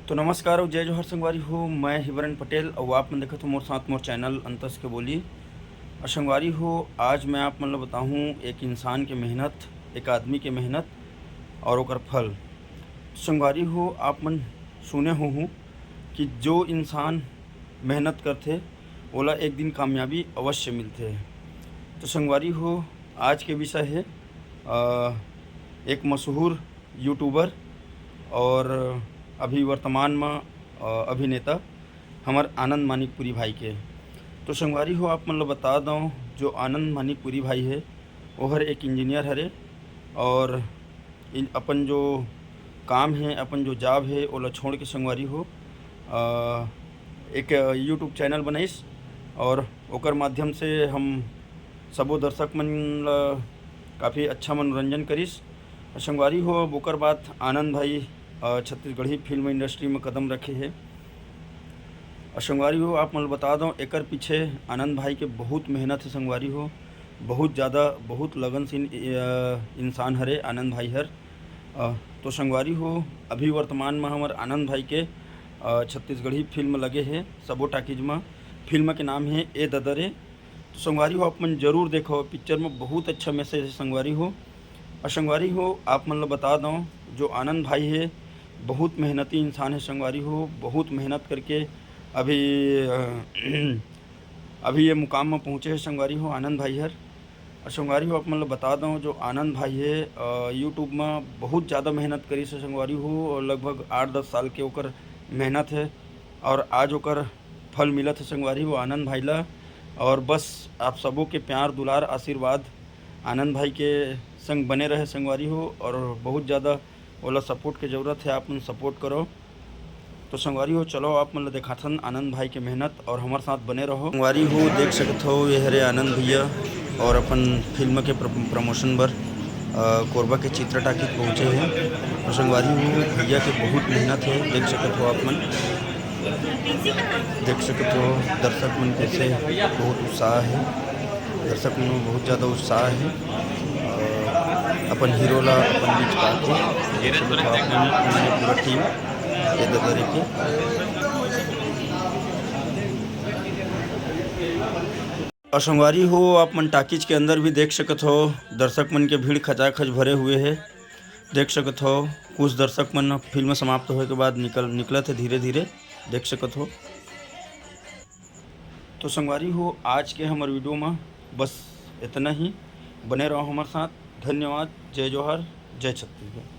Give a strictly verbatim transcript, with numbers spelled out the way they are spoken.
तो नमस्कार अउ जय जोहार संगवारी हो, मैं हिबरन पटेल अउ आप मन देखत हो मोर साथ मोर चैनल अंतस के बोली। अउ संगवारी हो, आज मैं आप मन ल बताहूँ एक इंसान के मेहनत, एक आदमी के मेहनत और ओकर फल। संगवारी हो, आप मन सुने हो हूँ कि जो इंसान मेहनत करथे, ओला एक दिन कामयाबी अवश्य मिलथे। तो संगवारी हो, आज के विषय है, अ, एक मशहूर यूट्यूबर और अभी वर्तमान म, अ, अभिनेता हमर आनंद मानिकपुरी भाई के। तो संगवारी हो, आप मन ल बता दौं, जो आनंद मानिकपुरी भाई है, ओहर एक इंजीनियर हरे और इन, अपन जो काम है, अपन जो जॉब है, ओला छोड़ के संगवारी हो, अ, एक यूट्यूब चैनल बनाइस और ओकर माध्यम से हम सबो दर्शक मन ल काफ़ी अच्छा मनोरंजन करिस। संगवारी हो, अब ओकर बाद आनंद भाई, अ, छत्तीसगढ़ी फिल्म इंडस्ट्री में कदम रखे हे। अउ संगवारी हो, आप मन ल बता दौं, एकर पीछे आनंद भाई के बहुत मेहनत है संगवारी हो, बहुत ज़्यादा, बहुत लगनशील, अ, इंसान हरे आनंद भाई हर। अ, तो संगवारी हो, अभी वर्तमान में हमर आनंद भाई के, अ, छत्तीसगढ़ी फिल्म लगे हे सबो टाकीज में। फिल्म के नाम है ए ददा रे। तो संगवारी हो, आप मन जरूर देखो, पिक्चर में बहुत अच्छा मैसेज है संगवारी हो। अउ संगवारी हो, आप मन ल बता दौं, जो आनंद भाई है, बहुत मेहनती इंसान है संगवारी हो, बहुत मेहनत करके अभी, अ, अभी ये मुकाम में पहुँचे है संगवारी हो आनंद भाई हर। अउ संगवारी हो, आप मन ल बता दौं, जो आनंद भाई है, अ, YouTube में बहुत ज़्यादा मेहनत करिस है संगवारी हो, और लगभग आठ दस साल के ओकर मेहनत है और आज ओकर फल मिलत है संगवारी हो आनंद भाई ला। और बस आप सबो के प्यार, दुलार, आशीर्वाद आनंद भाई के संग बने रहे संगवारी हो, और बहुत ज़्यादा ओला सपोर्ट के जरूरत है, आप मन सपोर्ट करो। तो संगवारी हो, चलो आप मन ल देखाथन आनंद भाई के मेहनत और हमर साथ बने रहो। संगवारी हो, देख सकत हो, ये हरे आनंद भैया और अपन फिल्म के प्र-, प्रमोशन बर, अ, कोरबा के चित्रा टाकीज पहुँचे हैं। और संगवारी हो, भैया के बहुत मेहनत है, देख सकत हो आप मन, देख सकत हो दर्शक मन कैसे बहुत उत्साह है, दर्शक मन में बहुत ज़्यादा उत्साह है। और अपन हीरो ला अपन बीच पाके देख सकत हो आप मन, पूरा टीम ए ददा रे के। और संगवारी हो, आप मन टाकीज के अंदर भी देख सकत हो, दर्शक मन के भीड़ खचाखच भरे हुए है। देख सकत हो, कुछ दर्शक मन फिल्म समाप्त होए के बाद निकल, निकलत है धीरे धीरे, देख सकत हो। तो संगवारी हो, आज के हमर वीडियो में बस इतना ही। बने रहो हमर साथ। धन्यवाद। जय जोहार, जय छत्तीसगढ़।